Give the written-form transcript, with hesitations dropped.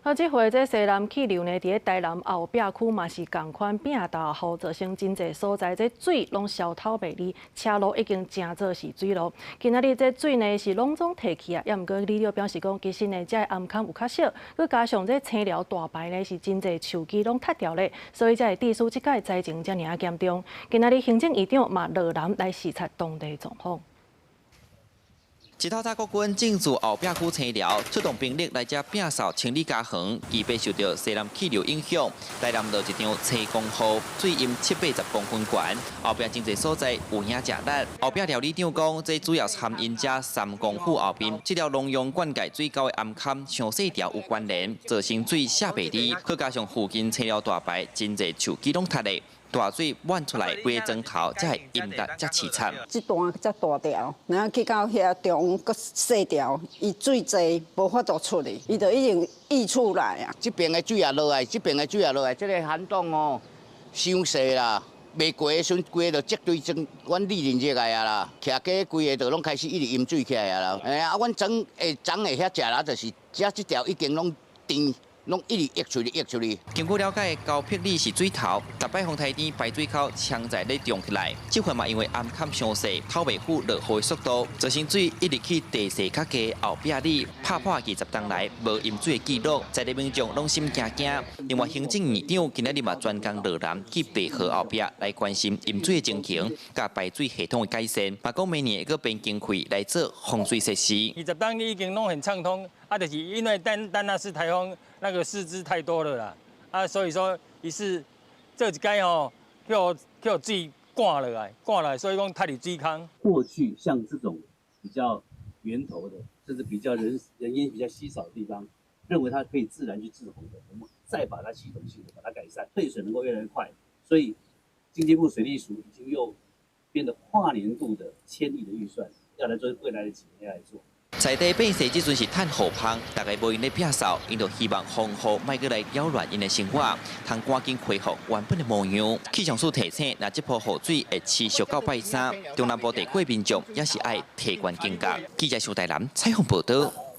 啊，這回這西南氣流呢，佇咧台南後壁區嘛是仝款變大雨，造成真濟所在這水攏消透袂離，車路已經成做是水路。今仔日這水呢是攏總退去啊，也毋過里長表示講，其實呢，這个頷崁有較少，閣加上這青寮大排呢是真濟樹枝攏塌掉咧，所以才會致使這擺災情遮爾仔嚴重。今仔日行政院長嘛落南來視察當地狀況。日透早國軍進駐後壁區青寮，出動兵力來遮摒掃清理家園，預備受著西南氣流影響，台南落一場青狂雨，水淹七八十公分懸，後壁真濟所在有影食力。後壁寮里長講，這主要是含𪜶遮三公府後邊，這條農用灌溉水溝的頷崁傷細條有關聯，造成水瀉袂離，閣加上附近青寮大排真濟樹枝攏塌咧。大水滿出來，規个磚頭才會淹得遮淒慘。這段遮大條，然後去到遐中閣細條，伊水濟無法度出去，伊就已經溢出來啊。這邊的水也落來，這邊的水也落來，這個涵洞哦，傷細啦，未過的時陣，規个就積堆成阮利潤熱來啊啦，徛家規個就攏開始一直淹水起來啊啦。哎啊，阮總會總會遐食啦，就是遮這條已經攏甜。攏一直溢出去，溢出去。根據了解，高碧里是水頭，逐擺風台天排水溝強在咧漲起來，這回嘛因為頷崁傷細，透袂赴落雨的速度，造成水一直去地勢較低後壁里，拍破20冬來無淹水的紀錄，在地民眾攏心驚驚。另外，行政院長今仔日嘛專工落南去白河後壁來關心淹水的情形，佮排水系統的改善，嘛講明年會閣編經費來做防水設施。 20冬已經攏很暢通，啊，就是因為單單那次颱風。那個樹枝太多了啦，啊，所以說伊是這一擺吼，予水灌落來，灌來，所以講塌佇水空。過去像這種比較源頭的，甚至比較人煙比較稀少的地方，認為它可以自然去滯洪的，我們再把它系統性的把它改善，退水能夠越來越快。所以經濟部水利署已經又編了跨年度的千億的預算，要來做未來的幾年要來做。在地變勢這陣是趁雨芳，大家無閒咧摒掃，𪜶就希望風雨莫閣來擾亂𪜶的生活，通趕緊恢復原本的模樣。氣象署提醒，若這波雨水會持續到拜三，中南部地區民眾也是愛提懸警覺。記者蘇大南採訪報導。